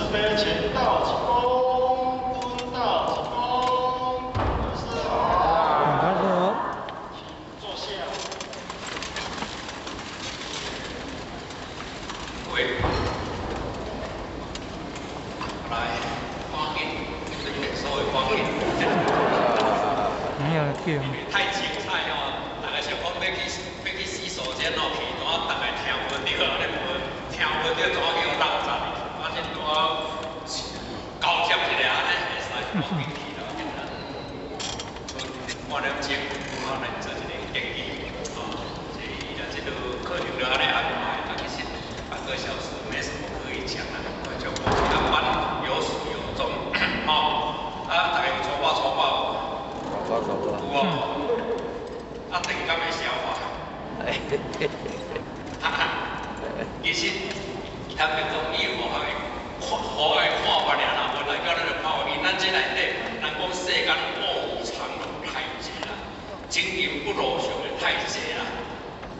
慈悲，前倒一躬，蹲倒一躬，老師好。大家好。請坐下。喂，來，趕緊，所謂趕緊。沒有叫。因為太精彩哦，大家想講欲去洗手間哦，去怎啊逐个聽無著，按呢無聽無著，怎啊去予落閘去？啊，這拄仔交接一下，按呢會使趕緊去啦，半點鐘，我來做一个建議，哦，這這個課程就按呢安排，啊，其實半個小時沒什麼可以講啦，就過去一般有始有終，吼，啊，大家有粗飽粗飽無？飽飽。有哦，啊，飯敢會消化？哈哈，其實坦白講，你有無法看，好愛看法爾啦，無來到咱就看法，因咱這內底，人講世間臥虎藏龍太濟啦，金銀不露相的太濟啦，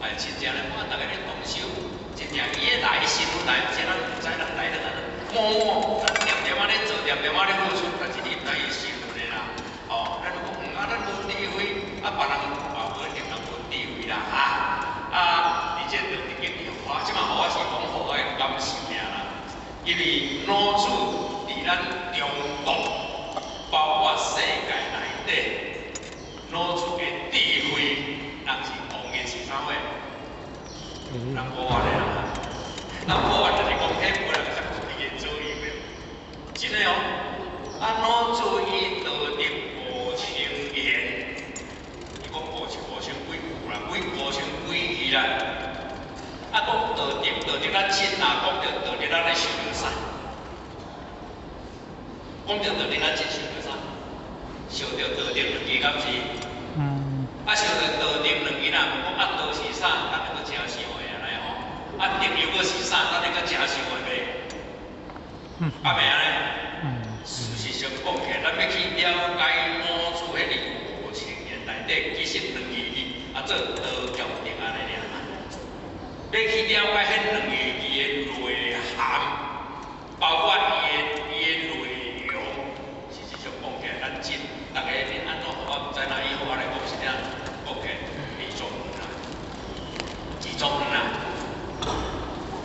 哎，真正咧，我逐个咧動手，真正伊咧來身份來，這咱毋知人來了，咱默默，咱恬恬仔咧做，恬恬仔咧付出，但是你毋知伊身份的啦，哦，咱就講，啊，咱無智慧，啊，別人嘛無一定人無智慧啦，哈，啊，而且就直經我這馬予我是講予我的感受爾啦，因為老子佇咱中國，包括世界內底，老子的智慧，人是公認是啥貨？人無完的啦，人無完就是講彼無人十幾個左右的，真的哦。啊，老子伊道德5000言，伊講五千幾句啦，幾五千幾字啦。啊，講道德，道德咱真啊，講著道德，咱咧想著啥？講著道德，咱真想著啥？想著道德兩字，敢是？嗯。啊，想著道德兩字，若問講啊，道是啥？咱閣誠想會安呢吼。啊，德又閣是啥？咱閣誠想會袂？啊，袂按呢？事實上講起來，咱欲去了解老子彼个5000言內底，其實兩字字啊做道兼德按呢爾啦。欲去了解彼兩个字的內涵，包括伊的內容，事實上講起來，咱真逐个恁按怎予我毋知，若以予我來講是怎講起來，李宗仁啦，李宗仁啦，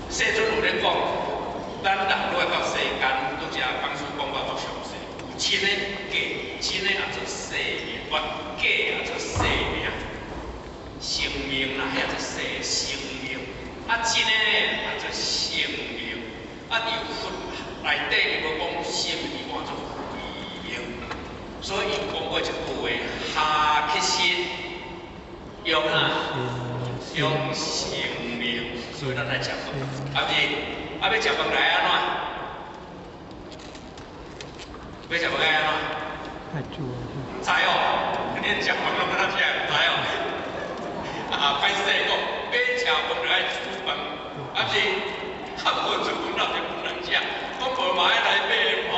世尊有咧講，咱人落來到世間，拄才講師講甲足詳細，有真的假，真的也做生命，或假也做生命，生命啦，遐做生生命，啊真的呢也做生命，啊佇佛內底伊無講生伊換做慧命，所以伊講過一句話：哈其實用啊用生命，所以咱來食飯，啊毋是，啊欲食飯來按怎？欲食飯愛按怎？愛煮。毋知哦，連食飯攏敢若食毋知哦。啊，歹勢講，欲食飯就愛煮飯，啊毋是，啊無煮飯那就不能食。講無嘛愛來買吼，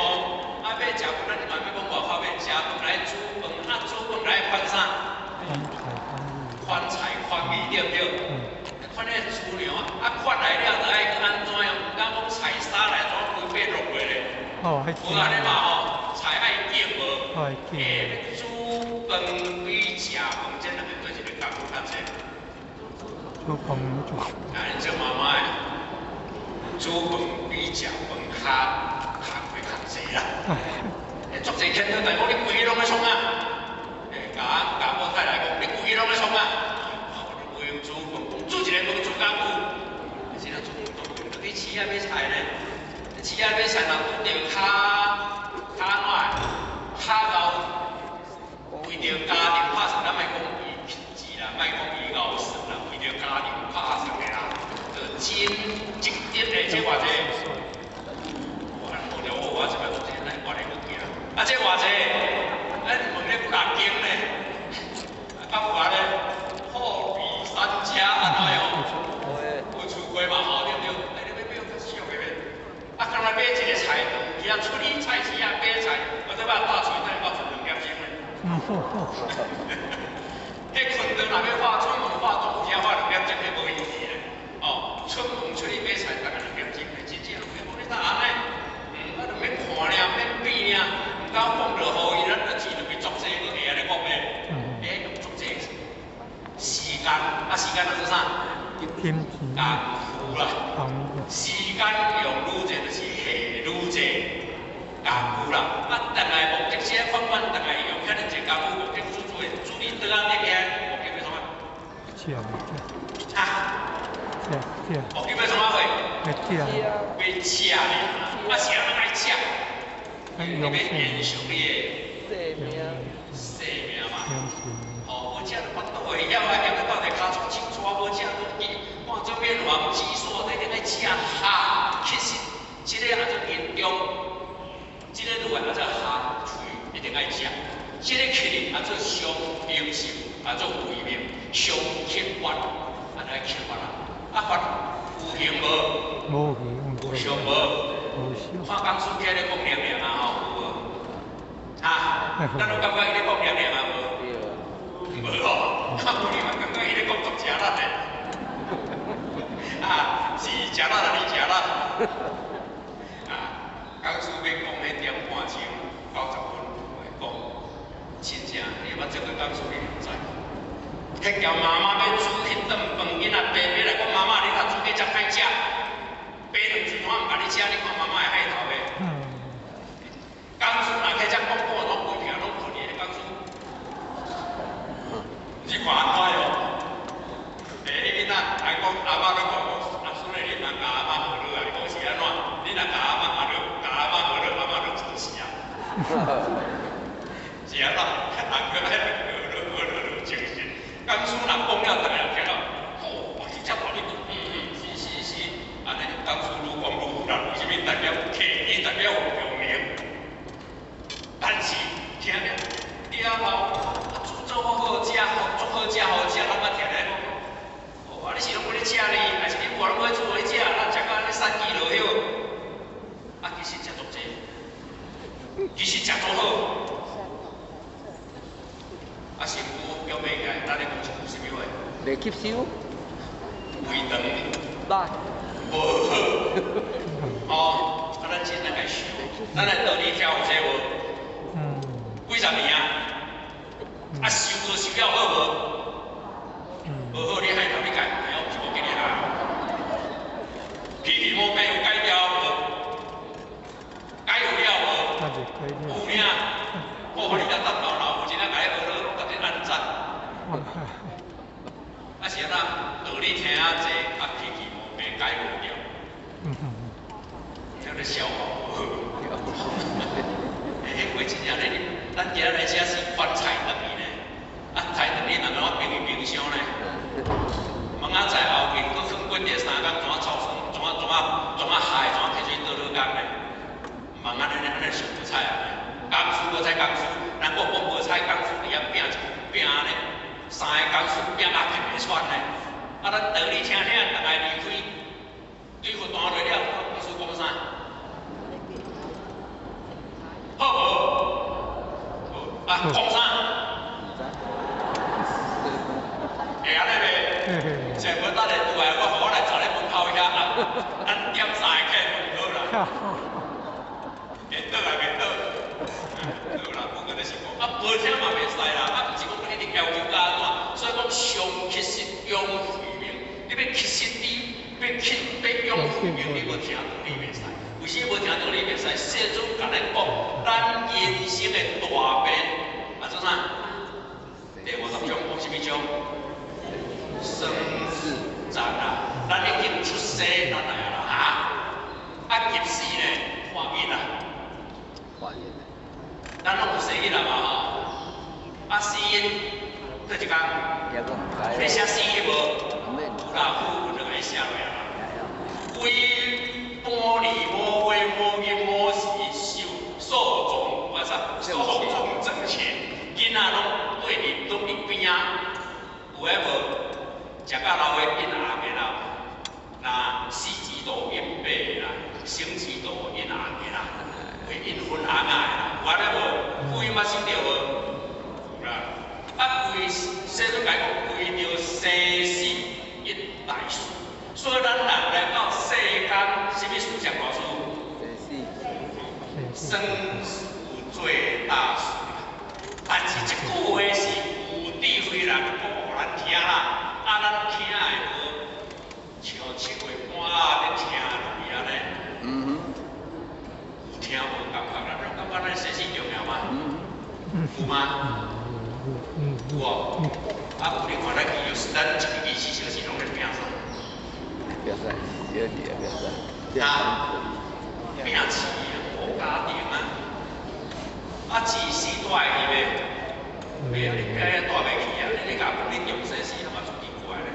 啊欲食飯，咱嘛欲講外口欲食飯來煮飯，啊煮飯來款啥？款菜款味對毋對？款彼個豬糧啊，款來了就愛閣按怎樣？毋敢講菜沙來怎規塊落落咧？哦，無按呢嘛吼，菜愛硬無？愛硬。欸，煮飯比食飯這兩个對一個工夫較濟。煮飯煮。啊，恁做媽媽的，煮飯比食飯較工課較濟啦。欸，足濟天都大講，你規日攏咧創啊？欸，共共某太來講，你規日攏咧創啊？我無閒煮飯，講煮一个飯煮較久。是啦，煮飯都去市仔買菜咧。市仔買菜若拄著較較按怎？較𠢕為著家庭拍算，咱莫講伊乞錢啦，莫講伊𠢕算啦，為著家庭拍算的啦，就真積德的這偌濟。我無聊，我這擺講這咱掛咧閣行。啊，這偌濟？咱問咧幾若間咧？啊，敢有安呢？貨比三家按怎樣？有厝過嘛吼，對毋對？哎，你欲買較俗的袂？啊，敢若買一个菜，去遐出去菜市仔買菜，我這擺大喙等下跣2點鐘咧。彼困頓若欲化出門化妝，有時化2點鐘，彼無意義咧。哦，出門出去買菜，大概2點鐘咧，真正有講你哪按呢？嗯，啊，啊，時間來做啥？金錢功夫啦。時間用愈濟，就是下愈濟功夫啦。啊，轉來目的是反反轉來用遐爾濟功夫，目的煮煮的煮你倒仔那個目的欲創啥？食啊？食食。目的欲創啥貨？欲食。欲食咧，啊是按怎愛食？你欲延續你的生命。生命嘛。哦，無食就腹肚會曉啊，曉得到底跤出手帶，無食都見看做面黃肌瘦，一定愛食蝦。其實這个叫做嚴重，這个落來叫做蝦喙，一定愛食。這个起叫做傷平性，叫做慧命，傷克發，按呢克發啦。啊發有形無？無形。有相無？無相。看講師起咧講念念啊吼，有無？哈，咱有感覺伊咧講念念啊無？無哦，啊，你嘛感覺伊咧講足食力的，啊，是食力啊，你食力。啊，講師欲講彼點半鐘90分會講，真正你捌做過講師你就知。彼叫媽媽欲煮彼頓飯，囡仔爸爸來講媽媽，你若煮過遮歹食，爸兩喙我毋共你食，你看媽媽會害頭袂？講師若起遮講講，攏規片攏困去，講師。你看按怎喲？欸，囡仔來講，阿媽咧講，阿孫仔你毋通共阿媽學落啊！你講是按怎？你若共阿媽學落，共阿媽學落，阿媽就出事啊！是按怎？人閣愛學落學落就精神。講師若講了，逐个人聽了，吼，哇，這遮大力，嗯嗯，是是是，按呢講師愈講愈有力，為啥物？代表有客，伊代表有共鳴。但是聽了了後，啊煮做好好食，足好食好食，咱捌聽咧講，哦，啊你是攏無咧食呢？還是你無攏無咧煮咧食？咱食到按呢散去落歇，啊其實食足濟，其實食足好。啊，身軀表袂起來，咱咧講一句啥物話？袂吸收。胃腸肉。無好。哦，啊，咱真正來想，咱來道理聽有這無？幾十年啊，啊，修做修了好無？無好，你害頭你改，哎呦，是無給你啦。脾氣毛病有改掉無？改有了無？有爾。我予你遮等到老，有真正共你學落，甲你按讚。啊是按怎？道理聽啊濟，啊脾氣毛病改無掉。聽咧消化無好。欸，彼話真正咧，咱今仔來遮是飯菜轉去呢。啊，菜轉去，人怎冰佇冰箱呢？物仔在後面，閣放幾日三工，怎啊臭酸？怎啊怎啊怎啊害？怎啊提出去倒落工呢？毋通按呢按呢想無彩啊！講師無彩講師，咱講講無彩講師，佇遐拼一拼按呢，三个講師拼甲停袂喘呢。啊，咱道理聽聽，逐个離開，對佛壇落了，講師講啥？好無？好啊，講啥？會按呢袂？上無等下拄來，我予我來坐咧門口遐，啊，咱點三个起門口啦。袂倒來袂倒，好啦，不過就是講，啊，無聽嘛袂使啦，啊，毋是講一定要求加怎，所以講上乞實養慧命，你欲乞實你，欲乞欲養慧命，你無聽道理袂使。為啥無聽道理袂使？世尊共咱講，咱人生的大變，啊做啥？第50章講啥物章？生死戰啊！咱已經出生，咱來啊啦，哈！啊，入死呢，破囡仔。破囡。咱攏有生囡仔嘛吼？啊，死因佗一工？你寫死因無？有啦，符文就共伊寫落來啦。規半年無月無日無時受壽終，我啥？壽終正寢，囡仔攏對佇攏佇邊仔，有的無？食甲老的印紅的啦，若四肢都印白的啦，身肢都印紅的啦，會印粉紅仔的啦，有按呢無？鬼捌想著無？有啦。啊，規世尊共講，為著生死一大事，所以咱人來到世間，啥物事上大事？生死。生死最大事。但是這句話是有智慧人講予咱聽啦。啊，咱啊，摒饲啊，无家庭啊，啊，自细带会去袂？袂啊，你囝仔带袂去啊！你咧共讲你中生死，嘛足奇怪咧。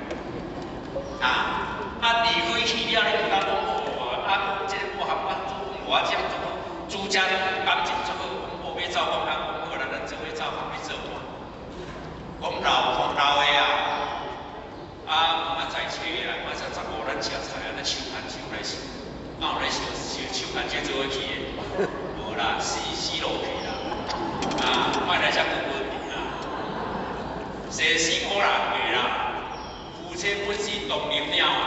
啊，啊离开去了，你毋敢讲哦，啊，讲这个我含我主公我这足好，主家感情足好，讲哦欲走，讲啊讲好啦，咱做伙走，含你做伴。讲老老的啊，啊明仔载初一啊，明仔载15咱食菜啊，咱手牵手来烧，哪有咧烧烧手牵手做伙去的？无啦，死死落去啦！啊，莫来遮久无啦。生死苦难过啦，夫妻本是同林鸟啊，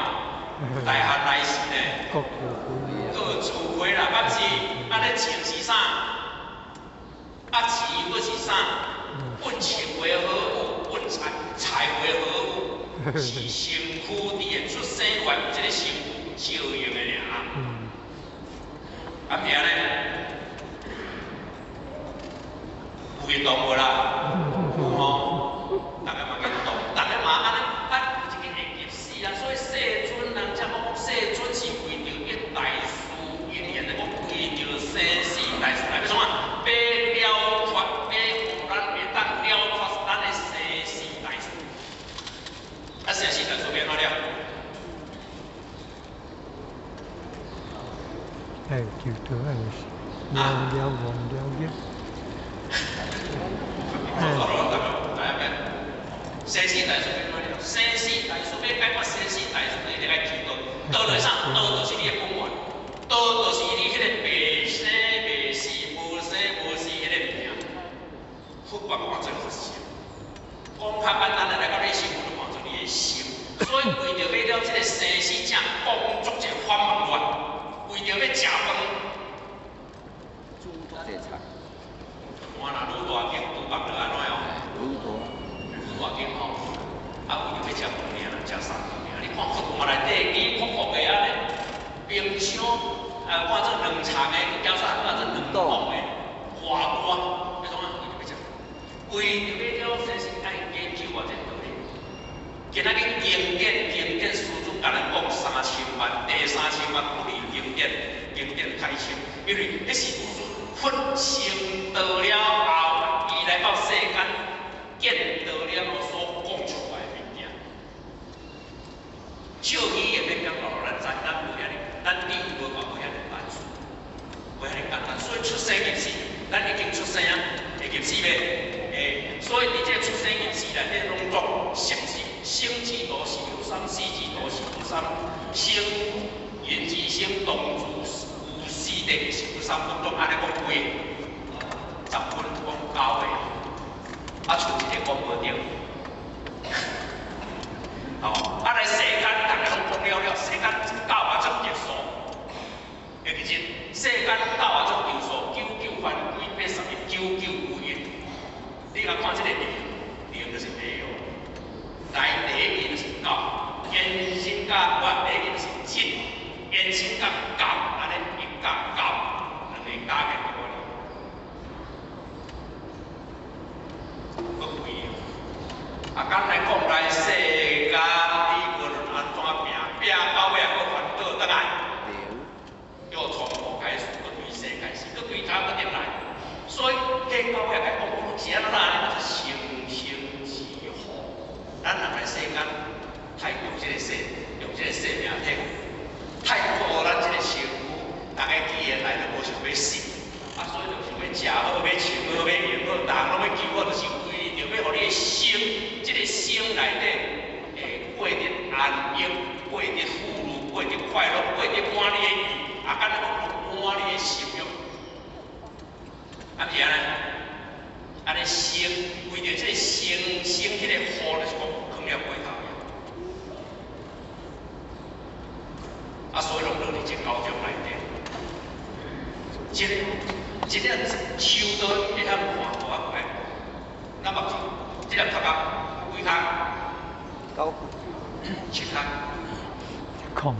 大汉来时呢，各自飞啦，啊是按呢情是啥？啊钱阁是啥？问情为何物？问财财为何物？是身躯伫个出生来有这个身躯相应的尔。啊，毋是按呢？有运动无啦？有吼。逐个嘛运动，逐个嘛按呢，啊有一个会入死啊，所以世尊人才讲世尊是为著一大事因缘来讲，为著生死大事来欲创啊？欲了脱，欲予咱会当了脱咱的生死大事。啊，生死大事欲按怎了？哎，求道爱了了忘了业。生死大事欲按怎了？生死大事欲解决生死大事，你得爱求道。道就是啥？道就是你的本源，道就是你彼个袂生袂死、无生无死彼个物件。佛法看做佛性，讲较简单的来讲，你心就看做你的心。所以为著欲了这个生死，才讲足一个法门法，为著欲食饭。煮足济菜。我若愈大间厨房就按怎样？愈大。愈大间吼，啊为著欲食饭尔，食三顿尔。你看佛嘛内底起福福的按呢，冰箱啊看做两层的，叫啥？看做两栋的，偌大，欲创啊？为著欲食，为著欲了生死，爱研究偌济道理。今仔日经典，经典师尊共咱讲3000万，第三千万不离经典，经典太深，因为彼是佛成道了后，伊来到世间见道了后所讲出来的物件。照语言欲表达，予咱知，咱无遐尔，咱理无够无遐尔单纯，无遐尔简单。所以出生入死，咱已经出生啊，会入死袂？会。所以伫这个出生入死内底，拢总生死，生之度是有三，死之度是有三，生缘之生，动住有四谛是有三，拢总按呢讲几个？10分讲九个，啊，賰一个讲无著。吼，啊来世间，逐个拢讲了了，世间九啊足结数，会记得？世间九啊足结数，九九犯规81，九九有一。你来看这个零，零就是没有，来第一个就是九，延伸到我第一个就是七，延伸到九，按呢一加九，两个加起来多少？阁几个？啊，简来讲来世间，你无论按怎拼，拼到尾阁烦恼转来，又从头开始，阁对生开始，阁对头阁转来。所以，计到尾来讲，是按怎呢？就是生生之福。咱人来世间，太用这个生，用这个生命体，太苦咱这个身躯，逐个既然来都无想欲死，啊，所以就想欲食好，欲穿好，欲用好，逐项拢欲求好，就是为著欲予你的生，这个生内底会过得安逸，过得富裕，过得快乐，过得满你的意，啊，敢若讲满你的心欲。啊，毋是按呢？按呢生，为著这个生生彼个福，就是讲囥了过头尔。啊，所以拢落伫这九种内底。这这粒手刀会晓看，无我爱。咱目睭，这粒头壳几空？九。七空。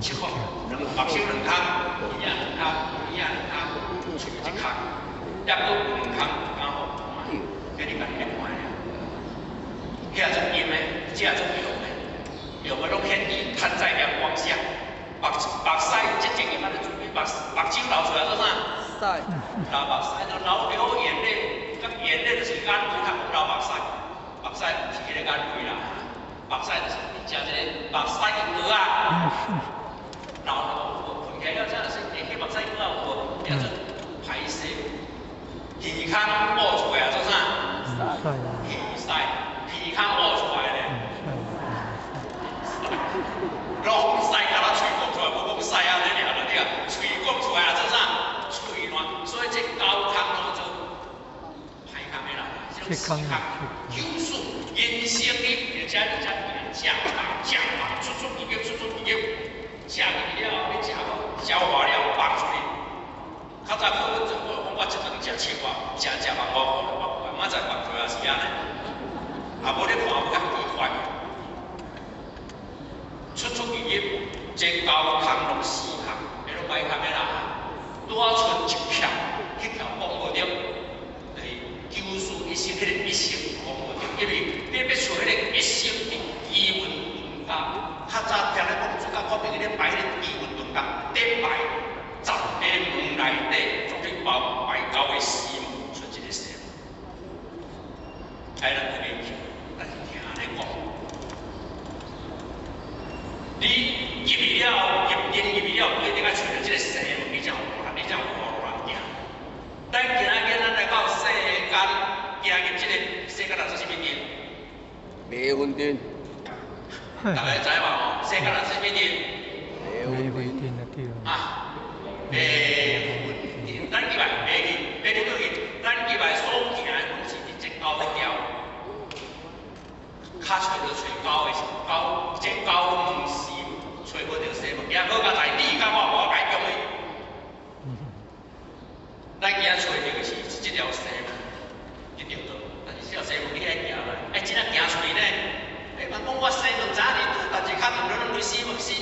七空，两目睭两空，耳仔两空，耳仔两空，喙一空。抑阁有两空，刚好，这你家己咧看尔。遐种阴的，这种阳的，阳的拢显伫摊在阳光下，目目目屎這前日咱就準備目目睭流出來做啥？屎。流目屎就流流眼淚，佮眼淚就是眼淚，較講流目屎，目屎毋是彼个眼淚啦，目屎就是你食這个目屎膏啊，流流噴起來了，這就是彼目屎膏啊有無？叫做排泄。耳空挖出來啊做啥？屎。耳屎，鼻孔挖出來咧。攏屎共咱喙講出來，無講屎按呢爾就對啊。喙講出來啊做啥？喙爛，所以這九空攏做歹空的啦，這種四空九死人生你而且你才食飽食飽，出出入入出出入入，食入去了，你食好消化了放出去。較早靠阮做，我講我一頓食七碗，食食萬外塊，我明仔載放出來是按呢。啊，無你看有較奇怪。出出入入，這九空攏四空，彼攏歹空的啦。拄仔賰一票，彼條講無著，就是九死一生，彼個一生講無著，因為你欲揣彼個一生佇奇門遁甲，較早聽咧講，主教講明咧擺彼個奇門遁甲，頂擺10個門內底，總去包擺九個死門，出一個生門。哎，咱無研究，但是聽咧講。你入去了，入定入去了，不一定愛揣著這個生門，你才有你才有路通行。咱今仔日咱來到世間，行入這個世間來做啥物定？迷魂陣。大家知無？世間來做啥物定？迷魂陣啊對。啊，迷魂陣，咱入來迷去，迷去倒去，咱入來所行的攏是佇這九條。較揣著揣九個九，這九門死，揣無著生門。行好佳哉，你佮我無我共伊講的。咱今仔揣著的是這條生門，這條道。但是這條生門你愛行來，愛真正行出去呢。欸，人講我生門早日拄，但是較毋兩對死門死，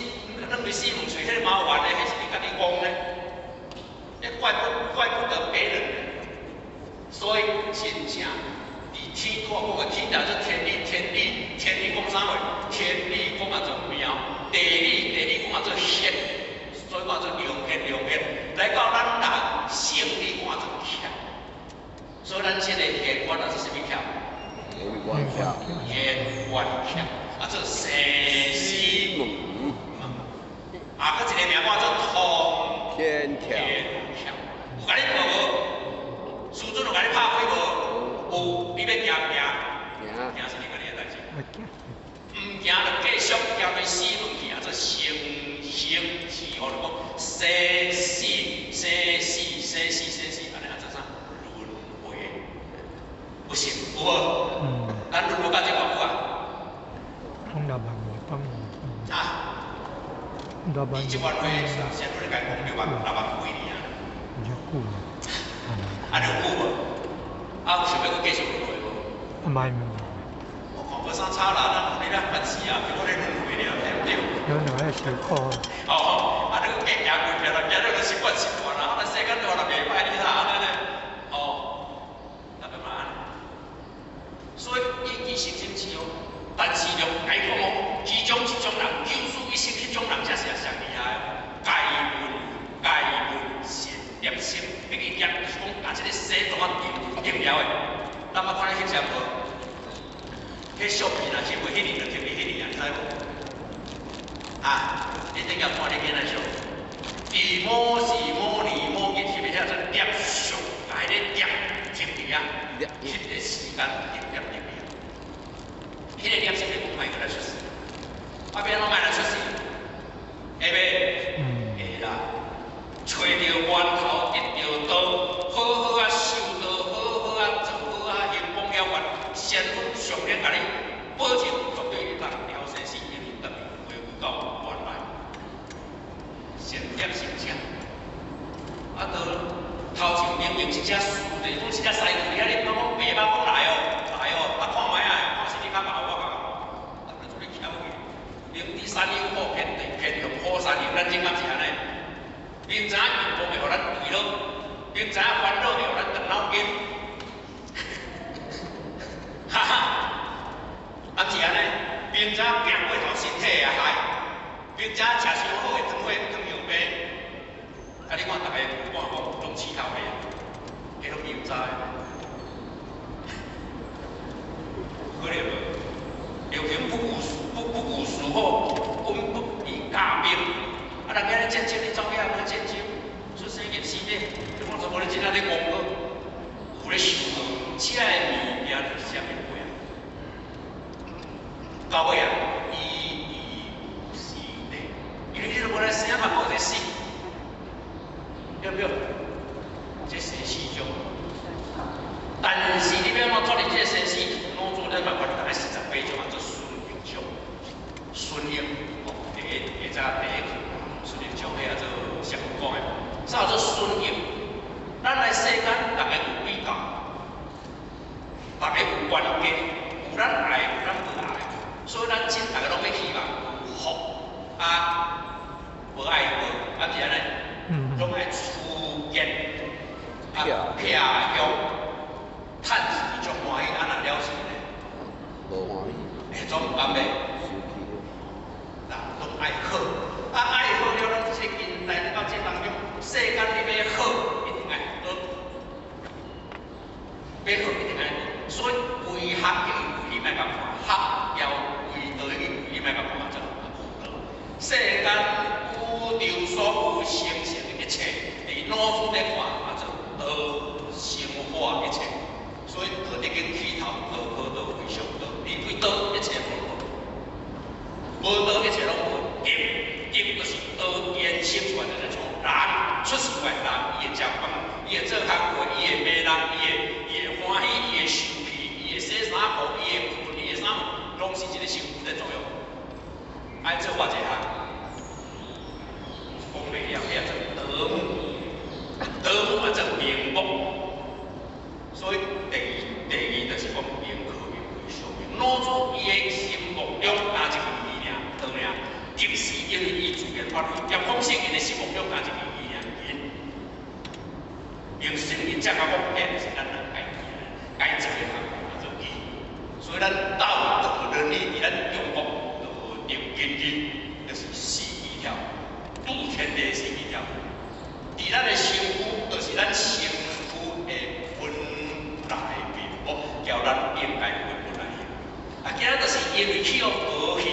兩對死門揣，彼個麻煩的，彼是你家己戇呢。欸，怪不得別人。所以真正。佇天我講的天叫做天理，天理，天理講啥話？天理講啊做妙，地理地理講啊做現，所以講做良現良現。來到咱人性理講啊做巧，所以咱這個現觀啊是啥物巧？現觀巧。現觀巧，啊做生死門。啊，閣一個名叫做通天橋。橋。有共你報無？師尊有共你拍開無？有，你欲行毋行？行。行是你家己的代誌。毋行就繼續行對死門去啊！做生生死，或者講生死生死生死生死，按呢啊做啥？輪迴。有成有無？咱輪迴到這偌久啊？講6萬外百。啊？6萬。你這段話先來共講6萬6萬幾年啊？有久啊，有久無？啊，有想欲閣繼續輪迴無？啊，嘛毋。我看無啥差啦，咱你咧反思啊，叫我咧輪迴了，對毋對？有兩個小可。哦，啊，你閣行幾遍啦，行了就習慣習慣啦，啊，咱世間大就袂歹，你睇按呢咧？哦，特別嘛按呢。所以以其實真是哦，但是就來講哦，其中一種人九死一生，彼種人才是上厲害哦。該聞該聞善業性，彼個業是講共這個生怎啊定定了的。咱捌看咧翕相無？彼相片若翕袂彼年就翕彼年啊，你知無？啊，你頂下看你囝仔相，佇某時某年某日翕的遐做業相，共彼個業翕佇遐，翕個時間定業定了。彼個業性你講莫閣來出世，啊，欲按怎莫來出世？會袂？會啦。揣著源頭得著道，好好啊修道，好好啊做好啊行廣了願，仙佛上靈共你保證，絕對會當了生死，永遠轉去回歸到原來。善業成者，啊，到頭前明明一隻樹，就是講一隻師傅佇遐，你毋通講白目講來哦，來哦，啊看覓啊，看是你較姣，我較姣，啊，就做咧翹去。明知山有虎，偏佇偏向虎山行，咱這敢是按呢？明知影陽光會予咱墜落，明知影煩惱會予咱動腦筋，哈哈，啊是按呢？明知影拼過頭身體會害，明知影食傷好的糖果你看逐个有半講攏刺頭的，彼攏油炸的，可能無？流行不顧死火，軍不以甲兵。啊，人家咧戰爭，你走去遐要戰爭，出生入死咧，你講做無咧真正咧講過，有咧想過，這个物件就是啥物鬼啊？到尾啊，伊伊有時的，因為你都無來生嘛，無這死，對不對？這生死中，但是你欲按怎脫離這個生死，攏做咱嘛關大概48種啊，做順應種，順應哦，第一下早第一課順應種，彼個做上講的，啥叫做順應？咱來世間，逐个有比較，逐个有關係，有咱愛，有咱無愛，所以咱真逐个攏欲希望有福啊，無愛無，啊毋是按呢？攏愛出見啊，徛向趁錢足歡喜，啊若了事呢？無歡喜。會總毋甘欲。生氣。人攏愛好，啊愛好了，咱這近代到這當中，世間你欲好，一定愛學，欲好一定愛學，所以規學叫伊規，你莫共看，學枵規道伊規，你莫共看做無道。世間宇宙所有形成的一切，佇腦子咧看，啊做道生化一切。所以道德經起頭，道可道非常道，離開道一切無道。無道一切攏無。德，德就是道衍生出來，就是從人出世來，人伊會食飯，伊會做工課，伊會罵人，伊會歡喜，伊會生氣，伊會洗衫褲，伊會睏，伊會啥物，攏是一個身軀在作用。愛做偌濟項，講袂了，遐做德目，德目啊做明目。所以第二就是講明可明非常明，老子伊的心目中敢一個義爾，道爾，就是因為伊自然發揮，葉廣勝𪜶的心目中敢一個義爾，明聖𪜶才甲講，彼就是咱人家己該做的項叫做義。所以咱道德倫理佇咱中國道德根基，就是四義條，度天地四義條。佇咱的身軀，就是咱身軀的本來面目，叫咱應該有的本來面。啊，今仔就是因為去予無去，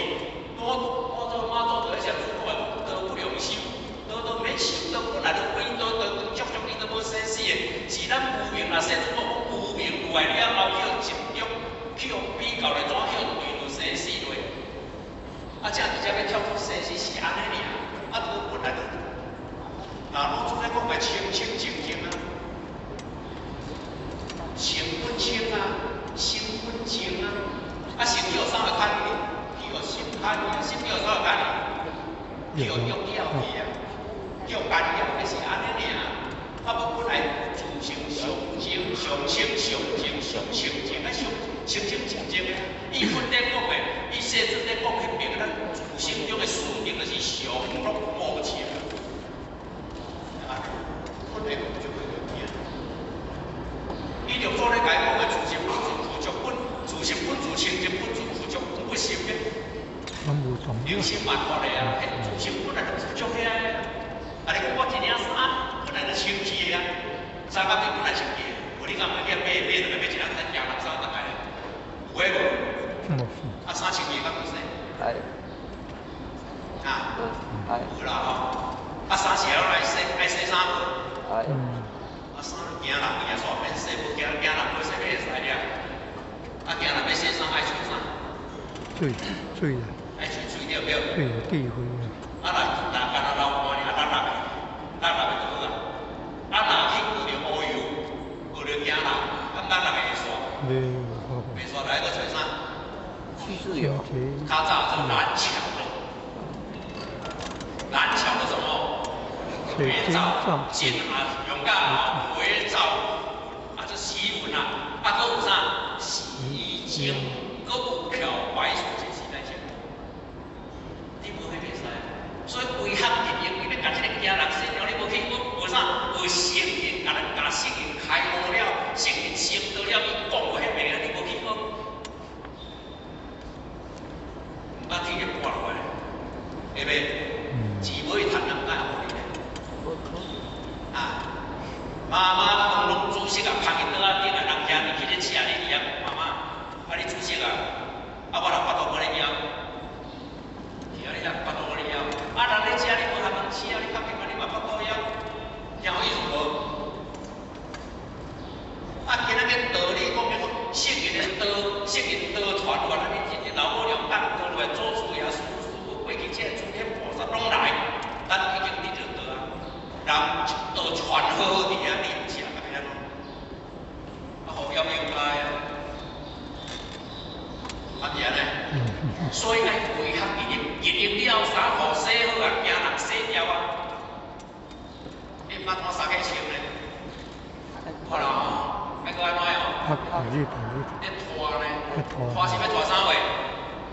我做媽祖就咧想主講的，道不兩修，道都免修，道本來就歸道，道光足足，伊都無生死的，是咱無明啊，世尊講無明有愛了後去予集中，去予比較來怎去予墜入生死內。啊，這直接欲跳出生死是按呢爾，啊，道本來就，若老祖咧講的清清淨淨啊，性本清啊，心本淨啊，啊，心去予啥個牽去？去予心牽去，心去予啥個牽去？去予欲了去啊，去予干擾，彼是按呢爾。啊，無本來自性上淨、上清、上淨、上清淨，啊，上清清淨淨的。伊佛咧講的，伊世尊咧講彼邊，咱自性中的四定就是常樂無情。啊，本來就會有變。伊六祖咧共伊講的自性本自具足，本自性本自清淨，本自具足，本不生滅。攏無同。人生萬法的啊，彼自性本來就具足遐的。啊，你講我這領衫本來就清氣的啊，衫甲對本來清氣的，無你敢會去買買落來買一領衫，廿人衫逐個，有的無？啊，衫清氣敢無洗？愛。啊？愛。有啦吼。啊，衫是愛來洗，愛洗衫無？愛。啊，衫都驚人，驚煞免洗，無驚驚人無洗，欲會使了。啊，驚人欲洗衫愛揣啥？水水啊！愛揣水對不對？水有智慧啊！啊，若若敢若流汗爾，啊，六六个就好啊。啊，若去學著烏油，學著驚人，咁咱六个會煞？袂。袂煞來閣揣啥？自由。較早做藍橋的，藍橋的什麼？肥皂、淨啊，勇敢啊，肥皂啊，這洗粉啊，啊，閣有啥？洗衣精，閣有漂白水，這時代先。你無彼袂使，所以規項應用，你欲共這個驚人洗了，你無去學學啥？學聖人，共咱共聖人開悟了，聖人成道了，伊講話彼物件，你無去學，毋捌去會跋落來，會袂？錢無去趁人，敢會予你咧？無可能。媽媽飯攏煮熟啊，放佇桌仔頂啊，人兄弟去咧食，你佇遐講媽媽，啊你煮熟啊？啊我若腹肚無咧枵，是啊，你若腹肚無咧枵，啊人咧食你無通人吃啊，你較緊你嘛腹肚枵，聽有意思無？啊，今仔日道理講叫做聖人的道，聖人道傳落來，你老母娘降道落來，祖師爺、師師過去這個諸天菩薩攏來，咱已經得著道啊。人道傳好好佇遐，你毋食，啊欲按怎？啊，好應應該啊，啊是按呢？所以愛規學經營，經營了衫褲洗好啊，驚人洗掉啊。你毋捌看衫去穿咧？看啦吼，愛閣按怎樣？拍日日日。咧拖呢？拖是欲拖啥貨？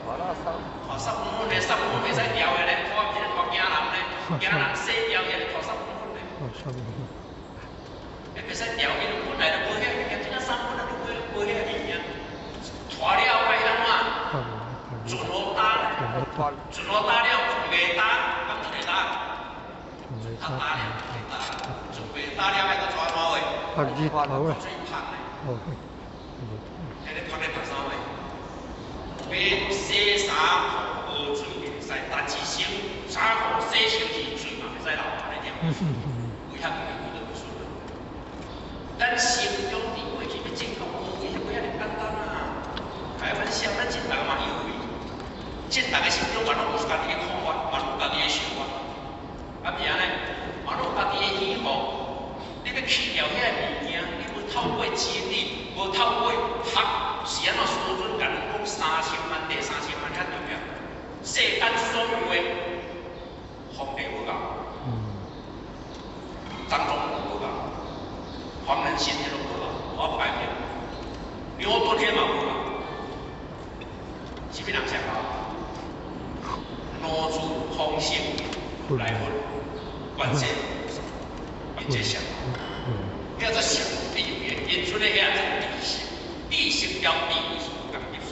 拖垃圾。拖濕粉粉的，濕粉粉袂使掉的咧，拖毋是咧拖驚人咧，驚人洗掉也咧拖濕粉粉的。哦，濕粉粉。你袂使掉，因為本來就無遐物件，這個衫本來就無無遐物件。拖了愛按怎？盡予焦，盡予焦了，袂焦，敢盡會焦？較焦了，袂焦，盡袂焦了，愛閣怎按怎話？拍日頭啦。水曝咧。哦。迄個曝咧曝啥貨？欲洗衫褲無水會使，但是先衫褲洗清氣，水嘛袂使流啊！你聽，為啥物會都袂順？咱心中佇過去欲正確無為，無遐爾簡單啊！開玩笑，咱這逐个嘛有為，這逐个心中嘛攏有家己的看法，嘛攏有家己的想法，啊毋是按呢？嘛攏有家己的希望。你欲去掉遐个物件，你無透過真理，無透過學，是按怎？師尊共恁講3000萬地，3000萬遐重要。世間所有的皇帝無夠，張忠無夠，黃仁勳彼攏無夠，我無改變。牛頓彼嘛無夠，啥物人上夠？老子空性來佛，觀世音菩薩，𪜶這上夠。叫做上智慧，𪜶出的遐做知識，知識了智慧是無仝級數。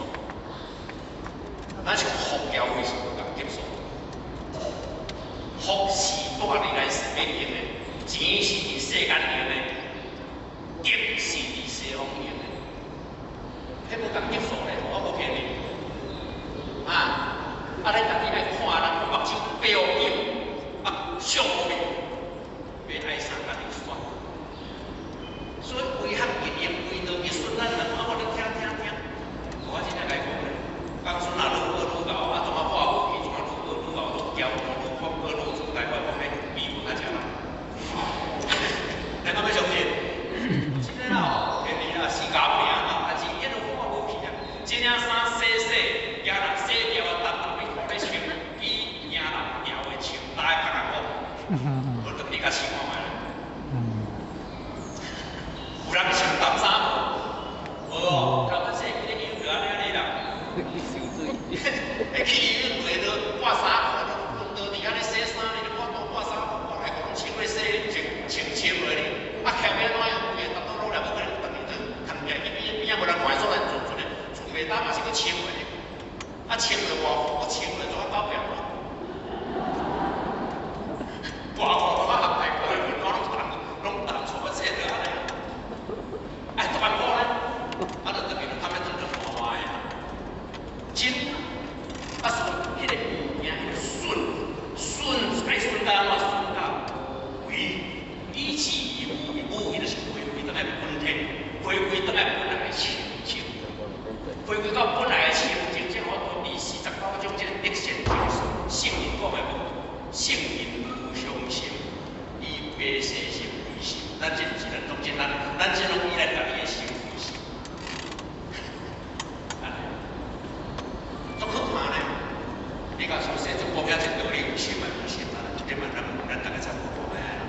咱是佛教會是無仝級數。福是蹛佇來世欲用的，錢是佇世間用的，德是佇西方用的。彼無仝級數咧，我無騙你。啊，啊，咱家己愛看，人目睭白鏡，啊，相無面，欲愛啥家己選。所以規學經營規道去順咱人，啊，我咧聽聽聽，我真正共伊講咧，當初若愈學愈𠢕，啊，怎啊破無去，怎啊愈學愈𠢕，愈驕愈狂，愈自大，我講彼比無較食啦。咱敢欲相信？真的啦，騙你啦，是假爾啦，但是伊都看無去啊。這領衫洗洗，驚人洗掉啊，逐逐欲看咧穿，比驚人掉的穿，大較艰苦。我轉你共試看覓咧。有人穿淡衫無？無哦，台灣說去咧醫院就按呢按呢啦。去受水。欸，去醫院袂都掛衫褲，攏倒佇遐咧洗衫，你咧看倒掛衫褲，掛來講穿咧洗，穿穿穿落咧。啊，徛欲按怎樣？規个逐倒落來，無可能逐日都囥起來，去邊邊仔無人看的所在，做做咧，厝袂焦嘛是閣穿落咧。啊，穿落偌厚，閣穿落怎啊搞變？偌厚我合大過，我攏重，攏重厝我洗著按呢。哎，足艱苦咧，啊，就轉去就較欲轉轉看覓啊。真，啊，所以彼个物件，彼个順順愛順到按怎？順到無為，以至於無為，無為就是回歸轉來本體，回歸轉來本來的清淨，回歸到本來的清淨，才好度第49種這個德善精神，聖人講的無，聖人無常心，以白色心為心，咱這毋是咱總之咱咱這攏以咱家己的心為心。按呢，足可怕呢！你敢說世尊講遐濟道理有心啊？無心啊？這嘛咱咱逐个參考看覓啊？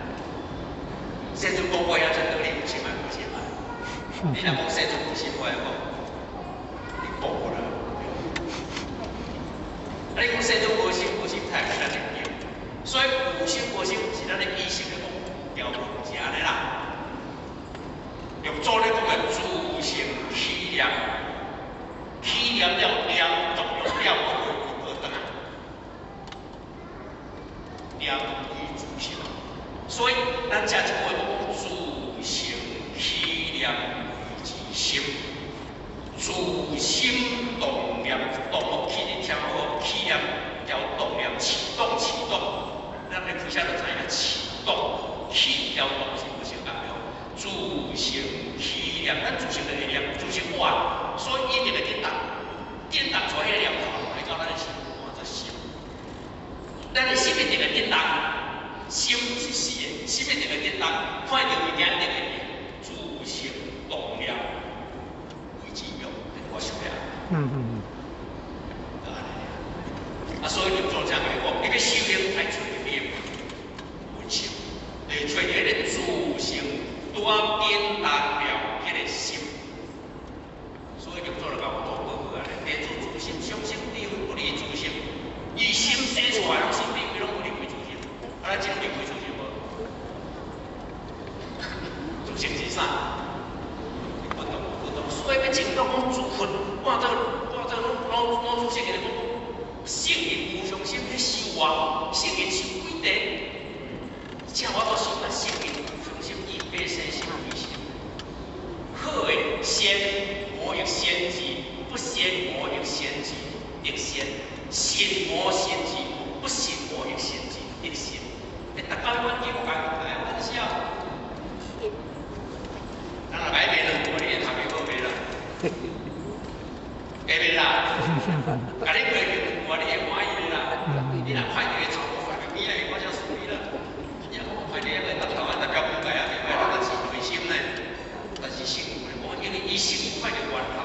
世尊講過遐濟道理有心啊？無心啊？你若講世尊有心，我會講你講過啦。啊，你講世尊無心，無心太較正對。所以有心無心是咱的意識的講調論是按呢啦。六祖咧講的自性起念，起念了念作用了，我會回倒轉來。念歸自性，所以咱遮一句話講自性起念謂之心，自心動念動起，你聽好，起念叫動念啟動啟動，咱咧開車就知影啟動起調動是無相仝的哦。自性起念，咱自性就會念，自性活，所以一定會振動，振動出彼个念頭來到咱的心，換做心。咱的心一定會振動，心是死的，心一定會振動，看著物件一定會變，自性動念為之用，我想了。啊，所以六祖才共伊講，你欲修行愛揣著你的本性，就是揣著彼个自性拄仔振動了彼个心。所以六祖就共我報告按呢，地主自心相心智慧不離自性，伊心生出來攏心智慧攏無離開自性。啊，咱這攏離開自性無？自性是啥？不動不動，所以欲證到講諸佛，換做換做攏攏攏出聖人講講，聖人無常心去修活，聖人修幾地？請我做修啊，聖人無常心，以白色心為心。好的善，無欲善之；不善無欲善之，得善。善無善之，不善無欲善之，得善。你逐家阮境界開玩笑。咱若改變了，你會讀會好袂啦？會袂啦？共你過去，我你會歡喜袂啦？你若看著伊頭髮個美來，我才輸你啦。你若講看著迄個台灣代表本界啊，袂歹，咱是內心呢。但是心有咧，講因為伊心有看著源頭，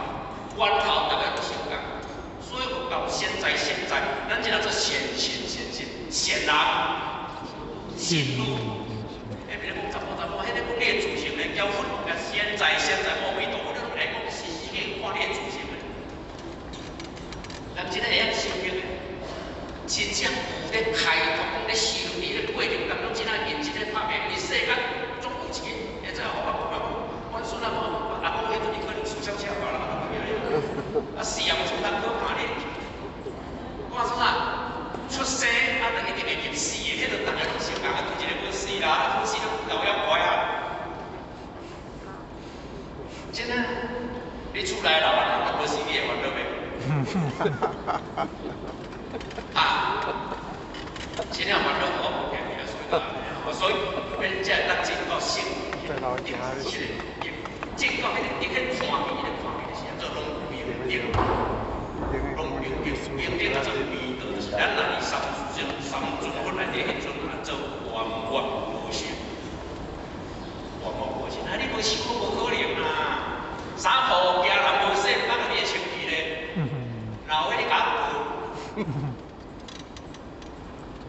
源頭逐家攏相仝，所以佛教現在現在，咱這若做善善善善善人善女。彼咧講查某查某，彼个講你的自性咧，交佛甲現在現在阿彌陀佛，你攏來講時時去看你的自性咧。人真個會曉修行的，真正有咧開拓，講咧修佇咧過程當中，真正認真咧拍拼，因為世間總有一個，會知我阿公阿公，阮孫仔講，阿公彼陣伊可能思想車掛啦，啊死也無通可怕咧。我說啥？出生啊，就一定會入死的，彼個逐家攏相仝啊，對一個無死啦，無死都老妖怪啊。真啊，你厝內老啊，無死你會煩惱袂？啊，真正煩惱我無驚你啊，所以就，所以變這咱證到聖，證到彼個彼個看見，彼個看見就是做攏明燈，攏明燈，明燈叫做明道，就是咱若佇三尊三尊佛內底彼陣啊，做圓滿無性，圓滿無性，啊你無修攏無可能啦。衫褲驚人無洗，毋捌共你會清氣咧。若有你共我報，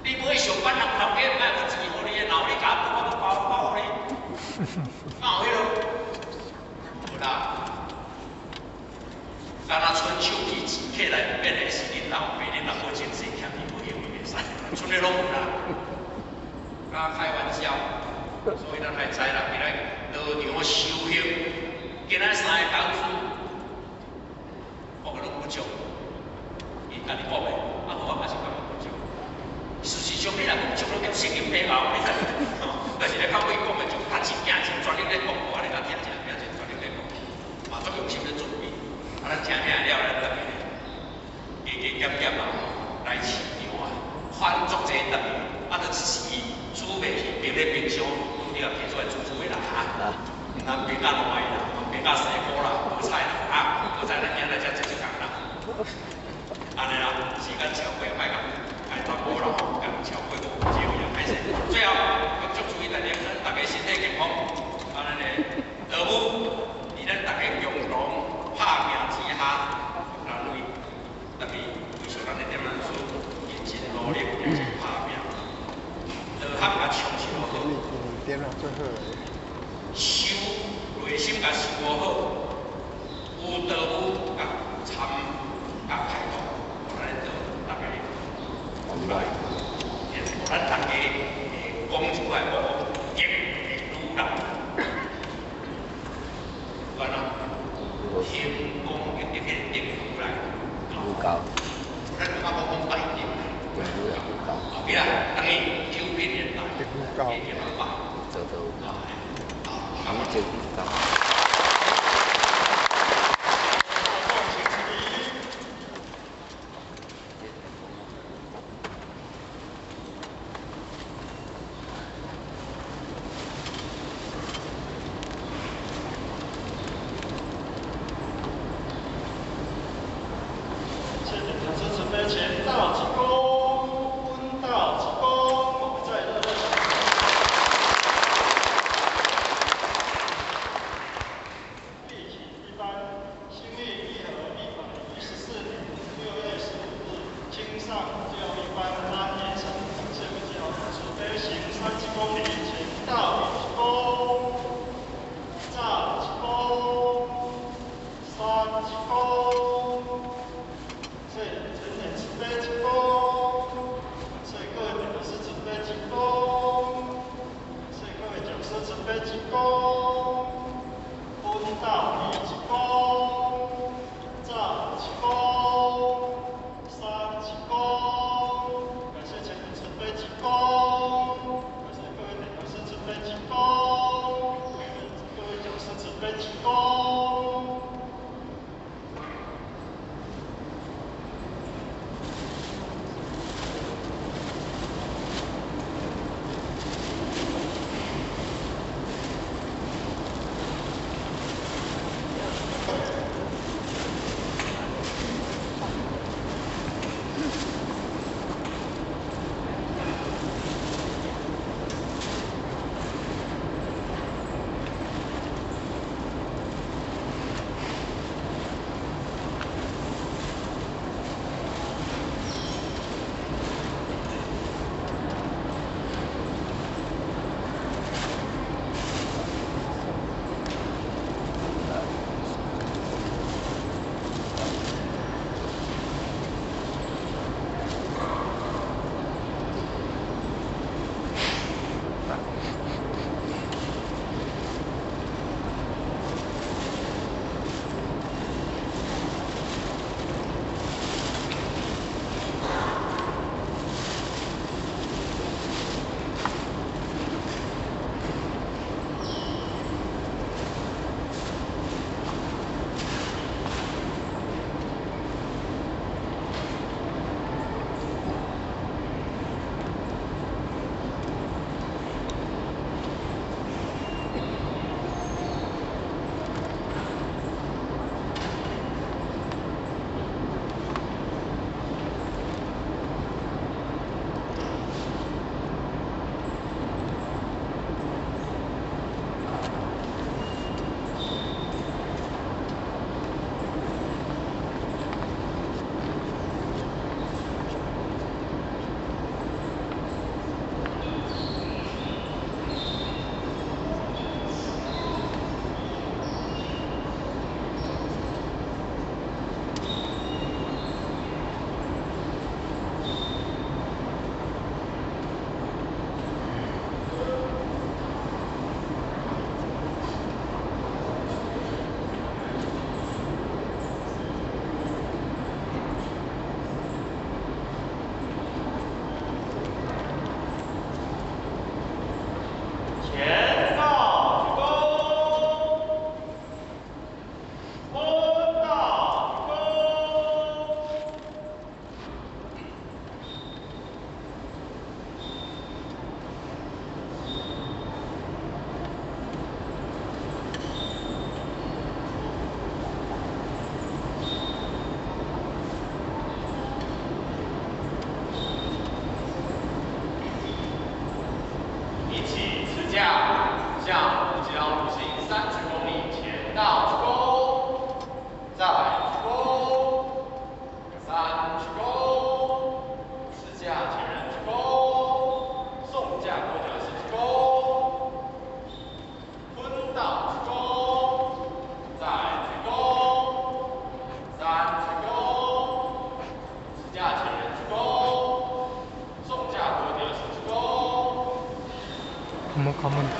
你無去上班，人頭家毋愛有錢予你，若有你共我報，我閣包包予你。敢有彼落？無啦。敢若賰手機錢起來變的是恁老爸，恁老母前世欠伊無用伊袂使，賰的攏有啦。敢開玩笑，所以咱愛知啦，今仔道場修行，今仔三个講師，講的攏不足，伊家己講的，啊，我嘛是感覺不足。事實上，你若講足，攏叫聖經背後，你知？但是咧，較尾講的就較真正真專業咧講，我按呢共聽者，聽真專業咧講，嘛足用心咧準備。啊，咱聽聽了，咱特別加加減減啊，來市場啊，翻足濟特別，啊，就一時煮袂去，冰咧冰箱，你也提出來煮煮的啦哈。毋通冰甲爛啦，冰甲生菇啦，無菜啦，哈，無菜咱今仔來遮做一工啦。按呢啦，時間超過，莫共愛耽誤啦，共超過5分鐘也歹勢。最後，我祝注意大家，咱大家身體健康，按呢道母佇咱大家共同拍拼之下，咱為特別為著咱的點燈師認真努力，認真拍拼，道行甲充實好。修內心共修好，有道母共參共開導，予咱的道大家來，予咱大家講出來講，德會愈來，完啦，行功一定彼個德會愈來，愈高。咱感覺講大德，愈來愈高。後壁等於9變年代，愈高。加減百。做做愈高。好，以前去到。谢谢掌声，准备前到鞠躬，蹲到鞠躬，我们再热热。立体一班，新历义和114年6月15日，青上教育班安年生，谢谢老师，准备行30公里，前到一鞠躬，站鞠躬，三鞠躬。谢全体准备鞠躬，谢各位老师准备鞠躬，谢各位讲师准备鞠躬，蹲到一鞠躬，站鞠躬，三鞠躬，感谢全体准备鞠躬，感谢各位老师准备鞠躬，各位讲师准备鞠躬。前到鞠躬，蹲到鞠躬。一起持驾，向五级步行30公里，前到鞠躬，再鞠躬，三鞠躬，持驾前人鞠躬，送驾过脚是鞠躬，蹲到鞠躬，再鞠躬，三鞠躬，持驾前人鞠躬，送驾过脚是鞠躬。 咁我咁。